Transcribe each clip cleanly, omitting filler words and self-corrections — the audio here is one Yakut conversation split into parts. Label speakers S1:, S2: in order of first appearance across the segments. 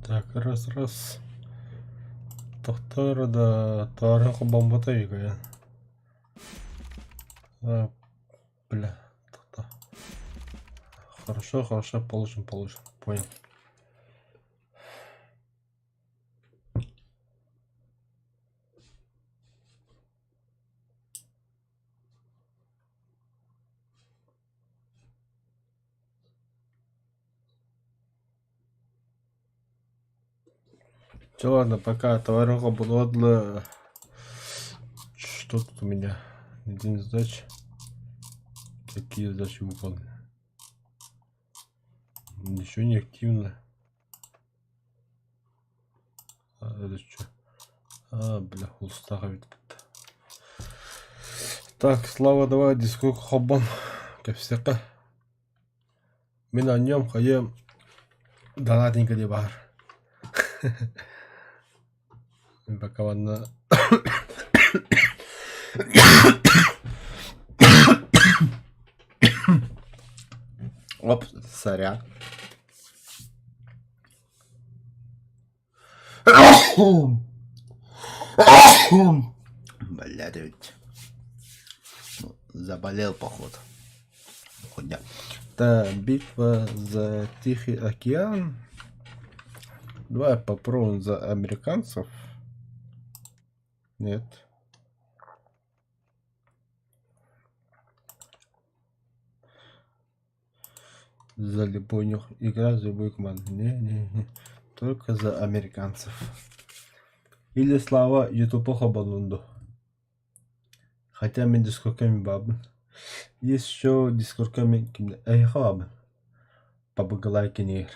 S1: Так, раз, раз. Тохтоор да таарыха холбоммото үһү А, бля, тохтоо. Хорошо, хорошо, получим, получим. Понял. Все, ладно, пока товарищ буду Что тут у меня? Один задач. Какие задачи выполнены? Ничего не активно. А, это что? А, бля, устаха ведь. Так, Слава, давай дискук хоббон. Кэпсиэххэ. Мин анньыам хайыам донатенька диye баар. Пока манна Оп, сорян.
S2: Блядь, ведь. Ну, заболел, походу. Хуйня.
S1: Да, битва за Тихий океан. Давай попробуем за американцев. Нет. За любой игра за любую команду. Не, не, не. Только за американцев. Или Слава Ютубу хобонунду. Хотя мин дискорка мин баабын. Есть еще дискорка мин кимне эйха баабын. Пабыгылай кинигэр.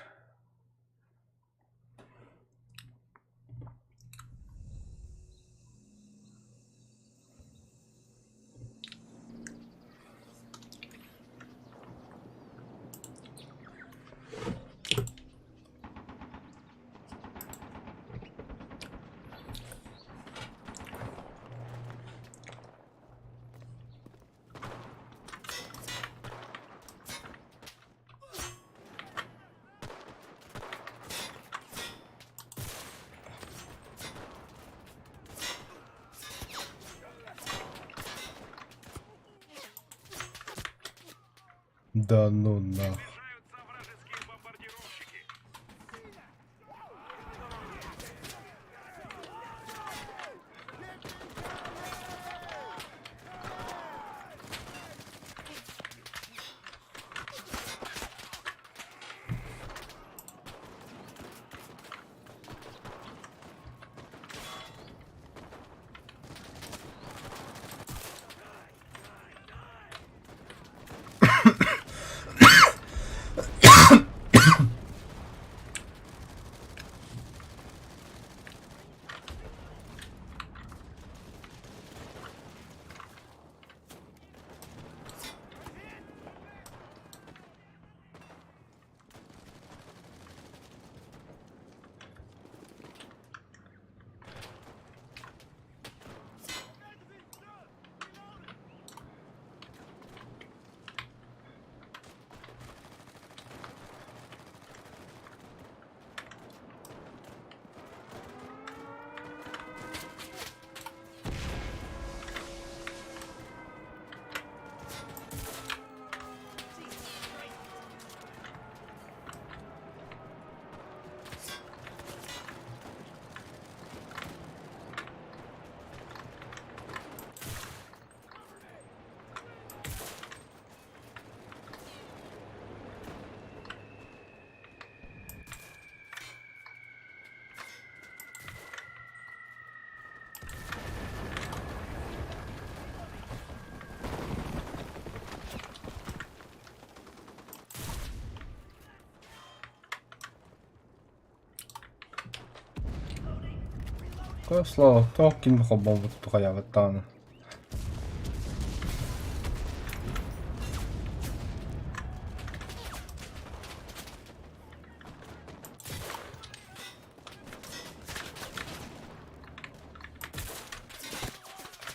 S1: Да ну нах. Слава, туох ким холбообут хайаабыт даҕаны.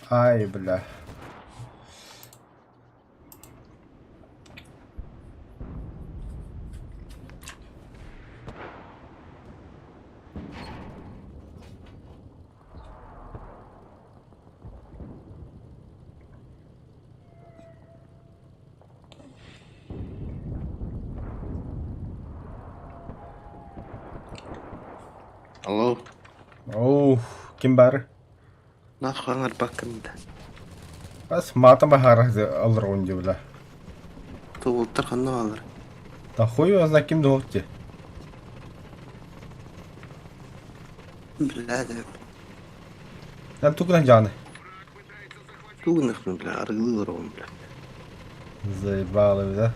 S1: Ай, бля.
S3: Алло,
S1: Оу, ким баар?
S3: нахуй аҥарбаккын да.
S1: Бас маата баһаара алларгын дии бля.
S3: Тугултар ханна бааллар?
S1: Да хуй его знает ким да дии.
S3: Бля, да.
S1: Эн тугунан дьааны?
S3: Тугунахпын, бля, арыгылыы олоробун, бля.
S1: Заебало, да?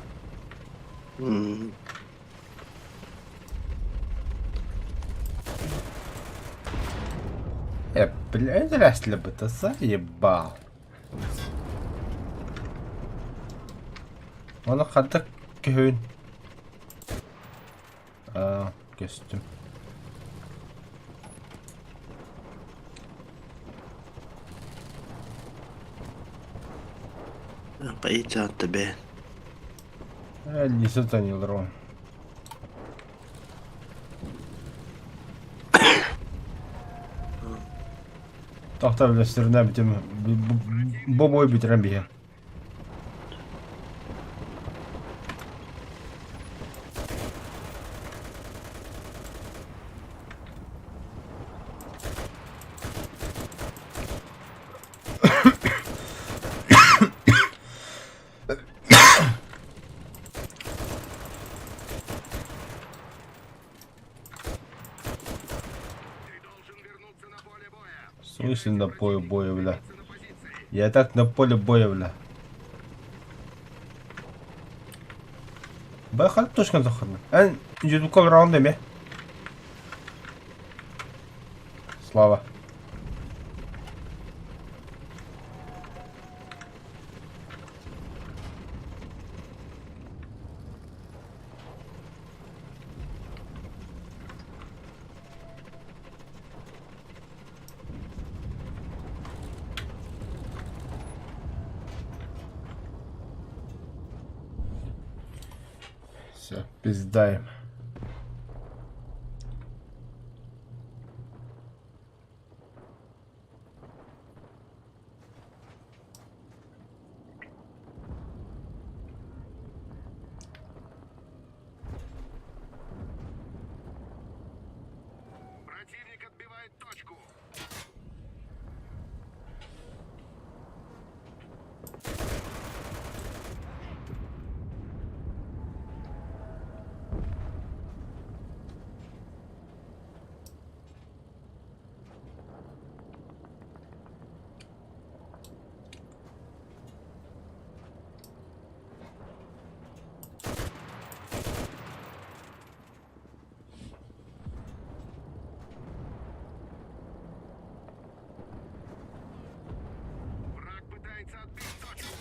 S3: М.
S1: Бля, интересно бы ты заебал. Оны ханта көһүн? Аа, көстүм.
S3: Поедь тебе.
S1: Лиса танилрон. Тохтоо үлэстэринэ бүтүм бу бой бүтэрэн биһэ. В смысле на поле боя, бля? Я и так на поле боя, бля. Бля, точно заходно. Эн, ютубка раундами. Слава. Все, пиздаем.
S4: Противник отбивает точку. Враг пытается отбить точку.